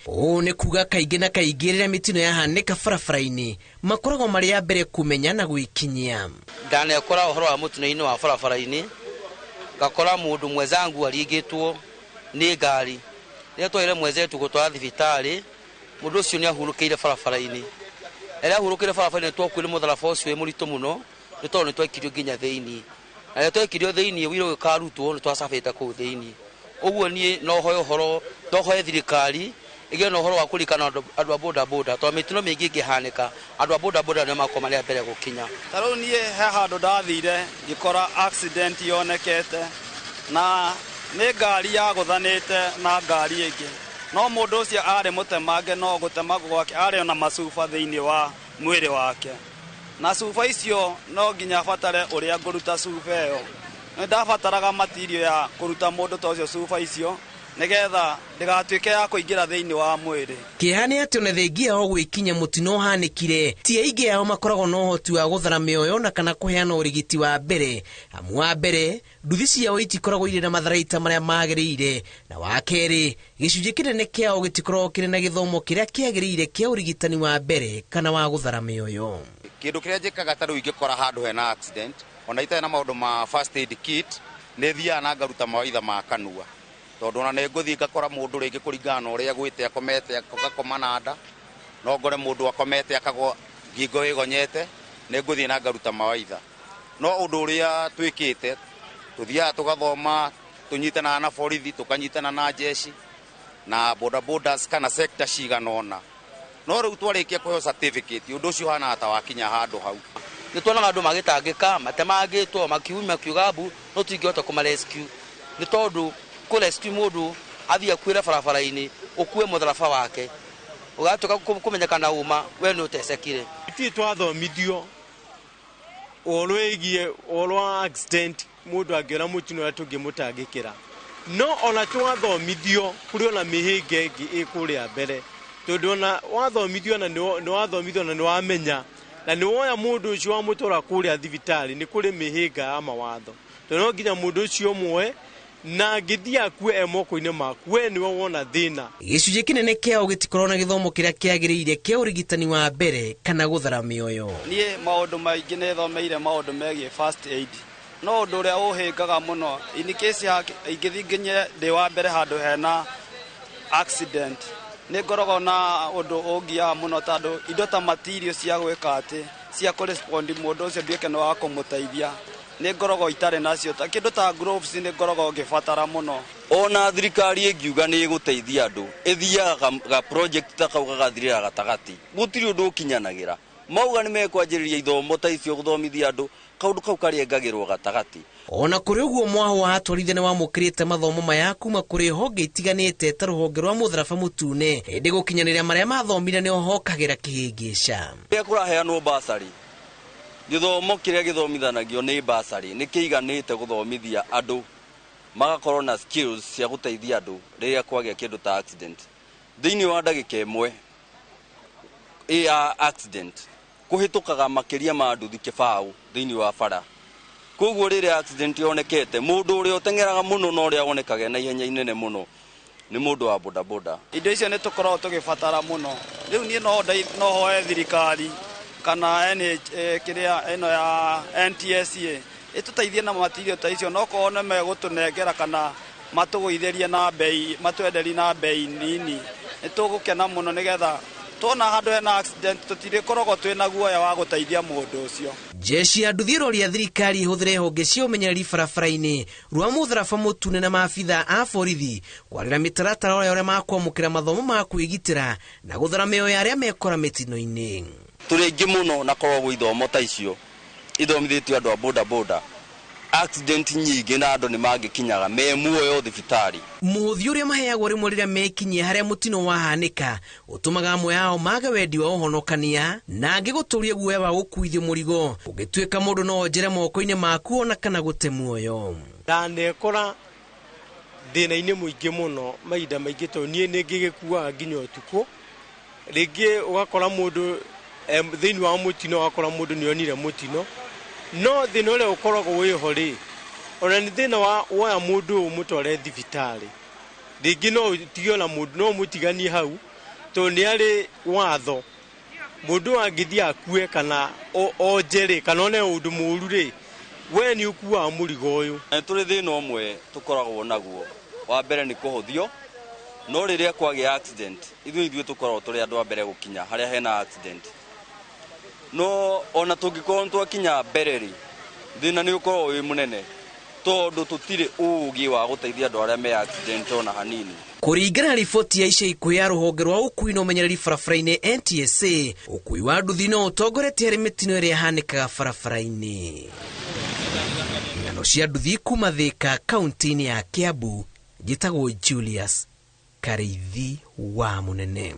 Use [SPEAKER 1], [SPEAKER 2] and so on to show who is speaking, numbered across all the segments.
[SPEAKER 1] Ũũ nĩ kuga kaingĩ na kaingĩ rĩrĩa mĩtino yahanĩka barabara-inĩ makoragwo marĩ a mbere kũmenya na gwĩkinyia.
[SPEAKER 2] Ndanekora ũhoro wa mũtino-inĩ wa barabara-inĩ, ngakora mũndũ mwenzangu aringĩtwo nĩ ngari. Rĩrĩa twaire mwenzetu gũtwara thibitarĩ, mũndũ ũcio nĩ ahurũkĩire barabara-inĩ. Rĩrĩa ahurũkĩire barabara-inĩ twakuire mũtharaba ũcio wĩ mũritũ mũno, nĩ tondũ nĩ twaikirio nginya thĩinĩ. Na rĩrĩa twaikirio thĩinĩ wĩra ũgĩkarutwo nĩ twacabĩte kũu thĩinĩ. Ũguo niĩ no hoe ũhoro, no hoe thirikari ĩgĩe na ũhoro wa kũririkana andũ a boda boda, tondũ mĩtino mĩingĩ ĩngĩhanĩka, andũ a boda boda nĩo makoragwo marĩ a mbere gũkinya.
[SPEAKER 3] Ta rĩu niĩ he handũ ndathire ngĩkora accident yonekete na nĩ ngari yagũthanĩte na ngari ĩngĩ, no mũndũ ũcio arĩ mũtemange, no gũtemangwo gwake arĩ ona macuba thĩinĩ wa mwĩrĩ wake, na cuba icio no nginya batare ũrĩa ngũruta cuba ĩyo. Nĩ ndabataraga material ya kũruta mũndũ ta ũcio cuba icio nĩgetha ndĩgatuĩke ya kũingĩra thĩinĩ wa mwĩrĩ.
[SPEAKER 1] Kĩeha nĩ atĩ ona thengia yao gwĩkinya mũtino ũhanĩkire, ti aingĩ ao makoragwo na ũhoti wa gũthara mĩoyo na kana kũheana ũrigiti wa mbere. Amu wa mbere, nduthi ciao itikoragwo irĩ na matharaita marĩa magĩrĩire, na wa kerĩ, gĩcunjĩ kĩnene kĩao gĩtikoragwo kĩrĩ na gĩthomo kĩrĩa kĩagĩrĩire kĩa ũrigitani wa mbere kana wa gũthara mĩoyo.
[SPEAKER 4] Kĩndũ kĩrĩa njĩkaga ta rĩu ingĩkora handũ hena accident, ona itarĩ na maũndũ ma first aid kit, nĩ thiaga na ngaruta mawaitha ma kanua, tondũ ona nĩ ngũthiĩ ngakora mũndũ rĩngĩ kũringana na ũrĩa agwĩte akomete agakoma na nda, no ngore mũndũ akomete akagwa ngingo ĩgonyete, nĩ ngũthiĩ na ngaruta mawaitha. No ũndũ ũrĩa twĩkĩte, tũthiaga tũgathoma, tũnyitanaga na borithi, tũkanyitana na jeshi na boda bodas kana sector cigana ũna. No rĩu twarĩkia kũheo certificate, ũndũ ũcio ũhanaga ta wakinya handũ hau.
[SPEAKER 2] Nĩ tuonaga andũ magĩtangĩka, matemangĩtwo, makiuma makiuga mbu, no tũtingĩhota kũma-rescue. Nĩ tondũ kũ-rescue mũndũ athiĩ akuĩre barabara-inĩ, ũkue mũtharaba wake, ũgatuĩka kũmenyekana ũma we nĩ ũtecekire.
[SPEAKER 5] Ithuĩ twathomithio ũhoro wĩgiĩ ũhoro wa accident, mũndũ angĩona mũtino ũrĩa tũngĩmũtangĩkĩra, no ona twathomithio kũrĩ ona mĩhĩnga ĩngĩ ĩ kũrĩa mbere, tondũ ona wathomithio na nĩ wathomithio na nĩ wamenya na nĩ woya mũndũ ũcio wamũtwara kũrĩa thibitarĩ, nĩ kũrĩ mĩhĩnga ya mawatho, tondũ no nginya mũndũ ũcio ũmwe na angĩthiĩ akue e moko-inĩ maku, we nĩwe wona thĩna.
[SPEAKER 1] Gĩcunjĩ kĩnene kĩao gĩtikoragwo na gĩthomo kĩrĩa kĩagĩrĩire kĩa ũrigitani wa mbere kana gũthara mĩoyo.
[SPEAKER 3] Niĩ maũndũ maingĩ nĩ thomeire maũndũ megiĩ first aid, no ũndũ ũrĩa ũhĩngaga mũno in case ingĩthiĩ nginye ndĩ wa mbere handũ hena accident, nĩ ngoragwo na ũndũ ũngiaga mũno, tondũ indo ta material cia gwĩka atĩ cia kũrespond mũndũ ũcio nduĩke nĩ wa kũmũteithia, nĩ ngoragwo itarĩ nacio. Ta kĩndũ ta gloves nĩ ngoragwo ngĩbatara mũno.
[SPEAKER 6] Ona thirikari ĩngiuga nĩ ĩgũteithia andũ, ĩthiaga ga project ta kau gagathirĩra gatagatĩ, gũtirĩ ũndũ ũkinyanagĩra. Mauga nĩ mekwanjĩrĩria ithomo ta icio gũthomithia andũ, kaũndũ kau karĩengagĩrwo gatagatĩ.
[SPEAKER 1] Ona kũrĩ ũguo, mwaho wa atwarithia nĩ wamũkĩrĩte mathomo maya kuma kũrĩ honge itiganĩte ta rũhonge rwa mũtharaba mũtune, ĩndĩ gũkinyanĩria marĩa mathomire nĩ hokagĩra kĩhĩngĩca.
[SPEAKER 6] Rĩrĩa kũraheanwo basarĩ, gĩthomo kĩrĩa gĩthomithanagio nĩ basarĩ nĩ kĩiganĩte gũthomithia andũ magakorwo na skills cia gũteithia andũ rĩrĩa kwagĩa kĩndũ ta accident. Thĩinĩ wa ndagĩka ĩmwe ya accident kũhĩtũkaga makĩria ma nduthi kĩbaũ thĩinĩ wa bara. Koguo rĩrĩa accident yonekete, mũndũ ũrĩa ũteng'eraga mũno na ũrĩa wonekaga na ihenya inene mũno nĩ mũndũ wa bodaboda.
[SPEAKER 3] Indo icio nĩ tũkoragwo tũgĩbatara mũno. Rĩu niĩ no hoe thirikari kana NH, kĩrĩa ĩno ya NTSA ĩtũteithie na material ta icio, no korwo nĩ megũtũnengera kana matũgũithĩrie na bei, matwenderie na bei nini, nĩ tũgũkena mũno, nĩgetha tuona handũ hena accident tũtirĩkoragwo twĩna guoya wa gũteithia mũndũ ũcio.
[SPEAKER 1] Jeshi ya nduthi ĩroria thirikari ĩhũthĩre honge cia ũmenyereri barabara-inĩ rwa mũtharaba mũtune na maabitha a borithi kwarĩra mĩtaratara ũrĩa makwamũkĩra mathomo ma kwĩgitĩra na gũthara mĩoyo ya arĩa mekora mĩtino-inĩ.
[SPEAKER 6] Tũrĩ aingĩ mũno na koragwo ithomo ta icio ithomithĩtio andũ a boda boda, accident nyingĩ na andũ nĩ mangĩkinyaga me muoyo thibitarĩ.
[SPEAKER 1] Mũhothi ũrĩa maheagwo rĩmwe rĩrĩa mekinyia harĩa mũtino wahanĩka ũtũmaga amwe ao mage wendi wa ũhonokania na angĩ gũtũria guoya wa gũkuithio mũrigo ũngĩtuĩka mũndũ no onjere moko-inĩ maku ona kana gũte muoyo.
[SPEAKER 5] Ndanekora thĩna-inĩ mũingĩ mũno mahinda maingĩ, tondũ niĩ nĩ ngĩgĩkuaga nginya ũtukũ. Rĩngĩ ũgakora mũndũ thĩinĩ wa mũtino, ũgakora mũndũ nĩ onire mũtino, no thĩna ũrĩa ũkoragwo wĩho rĩ, ona nĩ thĩna wa woya mũndũ ũyũ ũmũtware thibitarĩ, rĩngĩ no ũtige ona mũndũ no ũmũtiganie hau, Tondũ nĩ arĩ watho mũndũ angĩthiĩ akue kana onje rĩ kana one ũndũ mũũru rĩ, we nĩ ũkuaga mũrigo ũyũ.
[SPEAKER 6] Nĩ tũrĩ thĩna ũmwe tũkoragwo naguo. Wa mbere nĩ kũhũthio, no rĩrĩa kwagĩa accident ithuĩ tũkoragwo tũrĩ andũ a mbere gũkinya harĩa hena accident. No ona tũngĩkorwo nĩ twakinya mbere rĩ, thĩna nĩ ũkoragwo wĩ mũnene tondũ tũtirĩ ũũgĩ wa gũteithia andũ arĩa me accident ona hanini.
[SPEAKER 1] Kũringana na riboti ya ica ikuhĩ ya rũhonge rwa ũkui na ũmenyereri barabara-inĩ NTSA, ũkui wa nduthi no ũtongoretie harĩ mĩtino ĩrĩa ĩhanĩkaga barabara-inĩ. Ng'ano cia nduthi kuma Thika kaunti-inĩ ya Kiambu, njĩtagwo Julius Karĩithi wa Mũnene.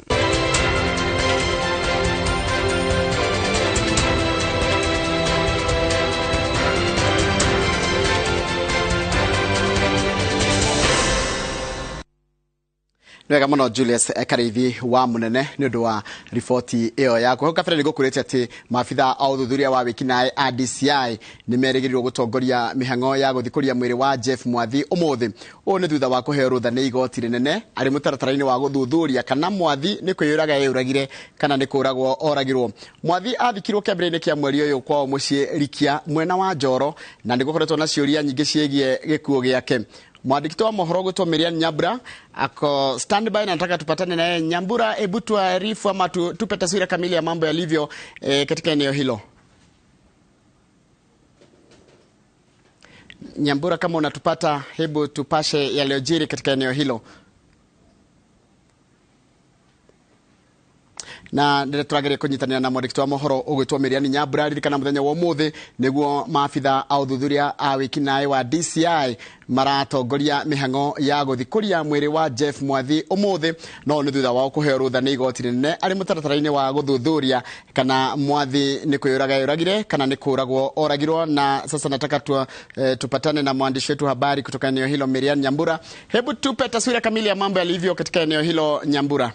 [SPEAKER 7] Wega muno Julius Karĩithi wa Mũnene nĩ ũndũ wa riboti ĩyo yaku. Hau kabere nĩ ngũkwĩrĩte atĩ maabitha a ũthuthuria wa wĩkinaĩ a DCI nĩ merĩgĩrĩirwo gũtongoria mĩhang'o ya gũthikũria mwĩrĩ wa Jeff Mwathi ũmũthĩ. Ũũ nĩ thutha wa kũheo rũtha nĩ igoti rĩnene arĩ mũtaratara-inĩ wa gũthuthuria kana Mwathi nĩ kwĩyũraga eyũragire kana nĩ kũragwo oragirwo. Mwathi athikirwo kĩambĩrĩria-inĩ kĩa mweri ũyũ kwao mũciĩ Rikia mwena wa Njoro, na nĩ gũkoretwo na ciũria nyingĩ ciĩgiĩ gĩkuũ gĩake. Mwandiki wa mohoro gwitwo Miriam Nyambura ako standby na nataka tupatane naye. Nyambura, hebu tuarifu ama tupe taswira kamili ya mambo yalivyo katika eneo hilo. Nyambura, kama unatupata, hebu tupashe yaliyojiri katika eneo hilo. Na ndire turageria kunyitanira na mwandiki wa mohoro ugwitwo Miriam Nyambura. Ririkana muthenya wa umuthi niguo maabitha a uthuthuria a wĩkinaĩ wa DCI maratongoria mĩhang'o ya gũthikũria mwĩrĩ wa Jeff Mwathi ũmũthĩ, no nĩ thutha wao kũheo rũtha nĩ igoti rĩnene arĩ mũtaratara-inĩ wa gũthuthuria kana Mwathi nĩ kwĩyũraga eyũragire kana nĩ kũragwo oragirwo. Na sasa nataka tupatane na mwandishi wetu habari kutoka eneo hilo Miriam Nyambura. Hebu tupe taswira kamili ya mambo yalivyo katika eneo hilo, Nyambura.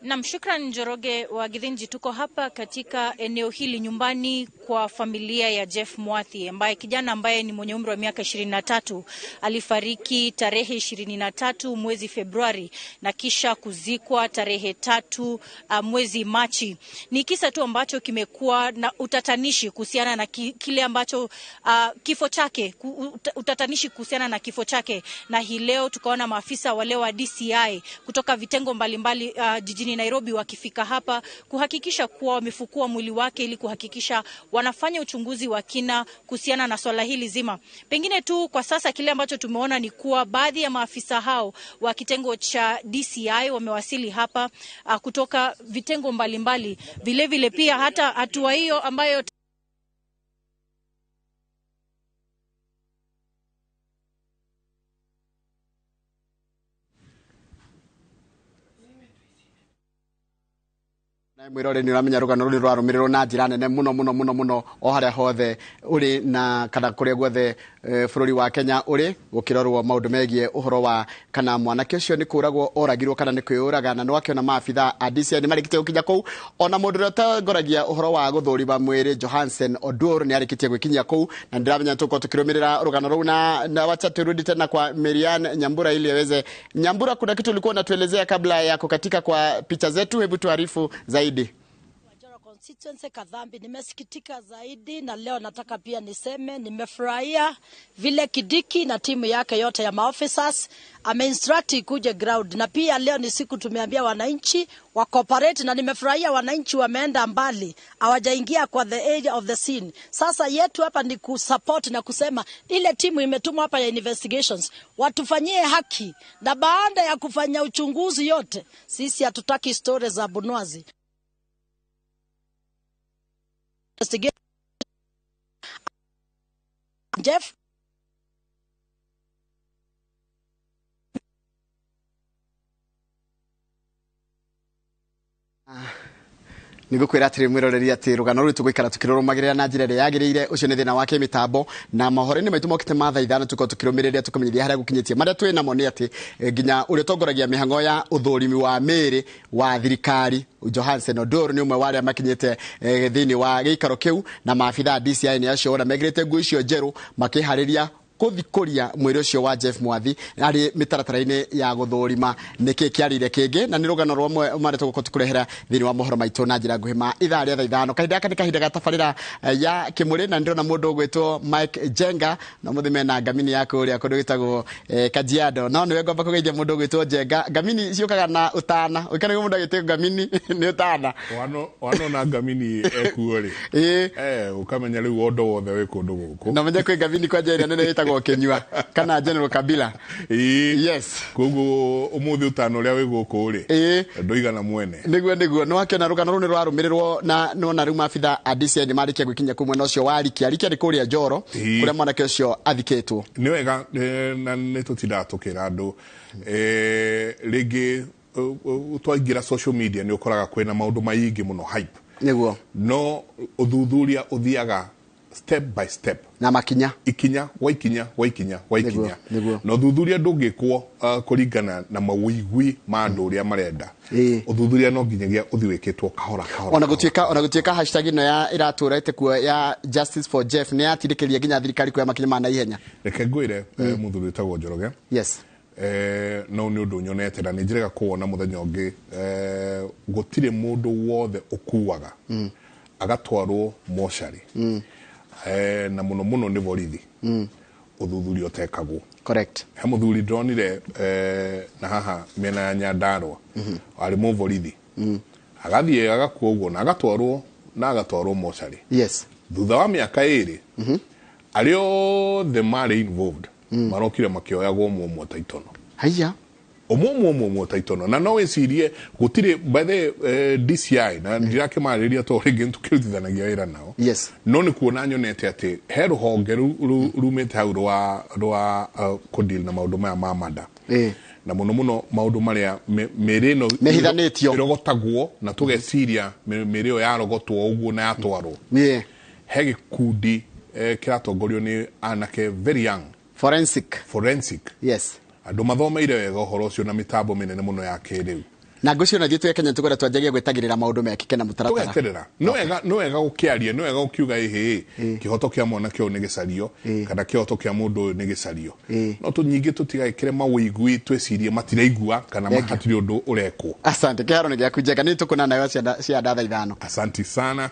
[SPEAKER 8] Naam, shukran Njoroge wa Githinji. Tuko hapa katika eneo hili nyumbani kwa familia ya Jeff Mwathi, ambaye kijana ambaye ni mwenye umri wa miaka 23 alifariki tarehe 23 mwezi Februari na kisha kuzikwa tarehe 3 mwezi Machi. Ni kisa tu ambacho kimekuwa na utatanishi kuhusiana na kile ambacho kifo chake, utatanishi kuhusiana na kifo chake, na hii leo tukaona maafisa wale wa DCI kutoka vitengo mbalimbali jijini Nairobi wakifika hapa kuhakikisha kuwa wamefukua mwili wake ili kuhakikisha wanafanya uchunguzi wa kina kuhusiana na swala hili zima. Pengine tu kwa sasa kile ambacho tumeona ni kuwa baadhi ya maafisa hao wa kitengo cha DCI wamewasili hapa kutoka vitengo mbalimbali. Vile vile pia hata hatua hiyo ambayo
[SPEAKER 7] Mwirore ni uramenya rugano ruri rwarumirirwo na njira nene muno muno muno muno o haria hothe uri na kana kuria guothe bururi wa Kenya uri gukirorwo maundu megie uhoro wa kana mwanake ucio ni kuragwo oragirwo kana ni kwiyuraga, na nwakiona maabitha a DCI ni marikite gukinya kuu. Ona mundu uria utongoragia uhoro wa guthurima mwiri Johansen Oduor ni arikitie gwikinyia kuu, na ndiramenya tuko tukirumirira rugano ruu na wacha turudi tena kwa Miriam Nyambura ili aweze. Nyambura, kuna kitu ulikuwa unatuelezea kabla ya kukatika kwa picha zetu, hebu tuarifu zaidi.
[SPEAKER 9] Constituency Kadhambi, nimesikitika zaidi na leo nataka pia niseme nimefurahia vile Kidiki na timu yake yote ya maofficers ameinstruct ikuje ground, na pia leo ni siku tumeambia wananchi wa cooperate, na nimefurahia wananchi wameenda mbali, hawajaingia kwa the age of the scene. Sasa yetu hapa ni kusupport na kusema ile timu imetumwa hapa ya investigations watufanyie haki, na baada ya kufanya uchunguzi yote, sisi hatutaki stories za bunwazi. Jeff
[SPEAKER 7] Nĩngũkwĩra atĩrĩ mwĩroreri atĩ rũgano rũrũ tũgũikara tũkĩrũrũmagĩrĩra na njĩra ĩrĩa yagĩrĩire. Ũcio nĩ thĩna wa kĩmĩtambo na mohoro-inĩ maitũ mokĩte ma thaa 5 tũkorwo tũkĩrũmĩrĩria tũkũmenyithia harĩa gũkinyĩtie. Marĩa twĩ namo nĩ atĩ nginya ũrĩa ũtongoragia mĩhang'o ya ũthũrimi wa mĩĩrĩ wa thirikari Johansen Odor nĩ ũmwe wa arĩa makinyĩte thĩinĩ wa gĩikaro kĩu, na maabitha DCI nĩ acio ona mekĩrĩte nguo icio njerũ makĩharĩria kũthikũria mwĩrĩ ũcio wa Jeff Mwathi arĩ mĩtaratara-inĩ ya gũthũrima nĩkĩ kĩarĩire kĩngĩ, na nĩ rũgano rwamwe marĩa tũgũkorwo tũkũrehera thĩinĩ wa mohoro maitũ na njĩra nguhĩ ma ithaa rĩa thaa 5. Kahinda gaka nĩ kahinda ga tabarĩra ya Kĩmũrĩ, na nĩndĩrona mũndũ ũgwĩtwo Mike Jenga na mũthĩ mena ngamini ya kũrĩa kũndũ gwĩtagwo Kajiado, no nĩwe ngwamba kũgeithia mũndũ ũgwĩtwo Jenga. Ngamini ciũkaga na ũtana, ũikana mũndũ agĩtwo ngamini nĩ ũtana.
[SPEAKER 10] Wanona ngamini ekuo rĩ, ũkamenya rĩu ũndũ wothe wĩ kũndũ gũkũ.
[SPEAKER 7] Na menye kwĩ ngamini kwanja ĩrĩa nene ĩtagwo Kinyua kana General Kabila. Yes.
[SPEAKER 10] Koguo umuthi utano uria wi guku ri ndoigana mwene.
[SPEAKER 7] Niguo niguo no akiona rugano ruru ni rwarumirirwo na nona riu maabitha a DCI ni marikia gwikinya ku mwena ucio wa Rikia. Rikia ni kuria Njoro kuria mwanake ucio athikitwo.
[SPEAKER 10] Ni wega na ni tutindaga tukira andu ringi twaingira social media ni ukoraga kwina maundu maingi muno hype.
[SPEAKER 7] Niguo.
[SPEAKER 10] No uthuthuria uthiaga step by step
[SPEAKER 7] na makinya
[SPEAKER 10] ikinya wa ikinya wa ikinya wa ikinya no thuthuria ndungikwo kuringana na mawigwi ma andu uria marenda. Uthuthuria no nginyagia uthiwikitwo kahora kahora.
[SPEAKER 7] Ona gutuika hashtag ino ya iratura kuo ya justice for Jeff ni yatirikiria nginya thirikari kuoya makinya ma na ihenya.
[SPEAKER 10] Reke ngwire muthuri witagwo Njoroge.
[SPEAKER 7] Yes.
[SPEAKER 10] No ni undu nyonete na ni njirega kuona muthenya ungi gutire mundu wothe ukuaga agatwarwo mocarĩ na muno muno ni borithi uthuthuria utekagwo.
[SPEAKER 7] Correct.
[SPEAKER 10] He muthuri ndonire na haha miena ya Nyandarua ari mu borithi agathie agakua uguo na agatwarwo mocarĩ.
[SPEAKER 7] Yes.
[SPEAKER 10] Thutha wa miaka 2 aria othe marĩ involved marokire makioyagwo ũmwe ta itono.
[SPEAKER 7] Haiya.
[SPEAKER 10] Ũmwe ta itono. Na no wĩcirie gũtirĩ by the DCI na ndirakĩmarĩria to rĩngĩ nĩtũkĩrutithanagia wĩra nao.
[SPEAKER 7] Yes.
[SPEAKER 10] No nĩ kuona nyonete atĩ he rũhonge rumĩte hau rwa kũdeal na maũndũ maya ma mada. Na mũno mũno maũndũ marĩa mĩĩrĩ ĩno
[SPEAKER 7] mĩhithanĩtio
[SPEAKER 10] ĩrogotagwo na tũgeciria mĩĩrĩ ĩyo yarogotwo ũguo na yatwarwo. He gĩkundi kĩratongorio nĩ anake very young.
[SPEAKER 7] Forensic. Yes.
[SPEAKER 10] Andũ mathomeire wega ũhoro ũcio na mĩtambo mĩnene mũno ya kĩrĩu.
[SPEAKER 7] Na ngũcio na ithuĩ twĩ Kenya tũkoretwo twanjagia gwĩtagĩrĩra maũndũ mekĩke na mũtaratara.
[SPEAKER 10] Tũgeterera. No wega gũkĩaria, no wega gũkiuga ĩhĩ kĩhoto kĩa mwanake ũyũ nĩ gĩcario kana kĩhoto kĩa mũndũ ũyũ nĩ gĩcario. No tũnyingĩ tũtigekĩre mawĩigui twĩcirie matiraigua kana hatirĩ ũndũ ũrekwo.
[SPEAKER 7] Asante. Kĩharo nĩ gĩaku Njenga, nĩ tũkuona nayo cia thaa 5.
[SPEAKER 10] Asanti sana.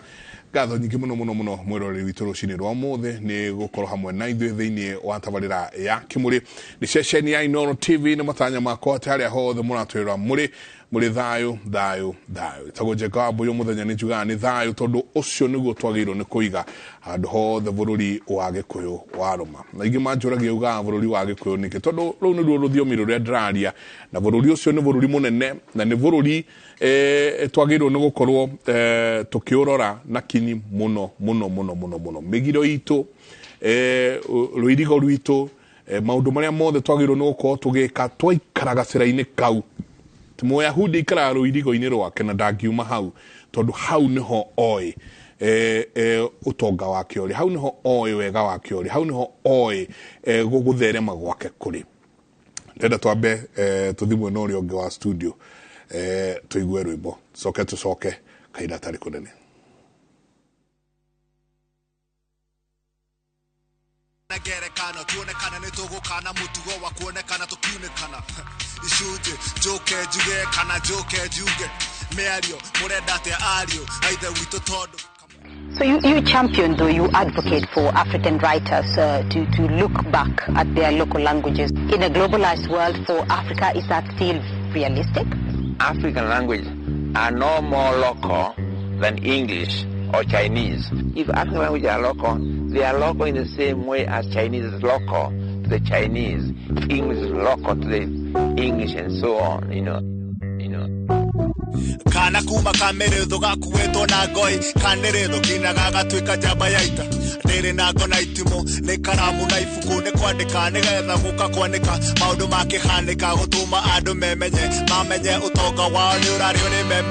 [SPEAKER 10] Ngatho nyingĩ mũno mũno mũno mwĩroreri witũ rũcinĩ rwa ũmũthĩ nĩ gũkorwo hamwe na ithuĩ thĩinĩ wa tabarĩra ya Kĩmũrĩ. Nĩ ceceni ya Inooro TV na matanya makwa atĩ harĩa hothe mũratwĩrora mũrĩ thayũ thayũ thayũ. Ĩtagwo Njenga wa Mbũyũ mũthenya nĩ njugaga nĩ thayũ tondũ ũcio nĩguo twagĩrĩirwo nĩ kũiga handũ hothe bũrũri wa Gĩkũyũ warũma. Na aingĩ manjũragia ugaga bũrũri wa Gĩkũyũ nĩkĩ, tondũ rũu nĩruo rũthiomi rũrĩa ndĩraria, na bũrũri ũcio nĩ bũrũri mũnene na nĩ bũrũri twagĩrĩirwo nĩ gũkorwo tũkĩũrora na kinyi mũno mũno mũno mũno mũno. Mĩgiro itũ, rũirigo rwitũ, maũndũ marĩa mothe twagĩrĩirwo nĩ gũkorwo tũgĩka twaikara gacĩra-inĩ kau. Ti Mũyahudi aikaraga rũirigo-inĩ rwake na ndangiuma hau tondũ hau nĩho oĩ ũtonga wake ũrĩ, hau nĩho oĩ wega wake ũrĩ, hau nĩho oĩ gũtherema gwake kũrĩ. Ndĩrenda twambe tũthiĩ mwena ũrĩa ũngĩ wa studio tũigue rwĩmbo coke tũcoke kahinda gatarĩ kũnene.
[SPEAKER 11] Ngerekano tuonekana nĩ tũgũkana mũtugo wa kuonekana tũkiunĩkana icunjĩ njũke njuge kana njũke njuge mĩario mũrenda atĩa ario aithe witũ tondũ.
[SPEAKER 12] So you champion, though, you advocate for African writers to look back at their local languages. In a globalized world for Africa, is that still realistic?
[SPEAKER 13] African languages are no more local than English or Chinese. If African languages are local, they are local in the same way as Chinese is local to the Chinese, English is local to the English, and so on, you know.
[SPEAKER 11] Kana kuma kameretho gakuĩtwo na ngoi kanĩrĩtho kinaga gatuĩka njamba ya ita ndĩrĩ na ngo na itimũ nĩ karamu na ibuku nĩ kwandĩka nĩgetha gũka kwanĩka maũndũ makĩhanĩka gũtũma andũ memenye mamenye ũtonga wao nĩ ũrarĩo nĩ meme.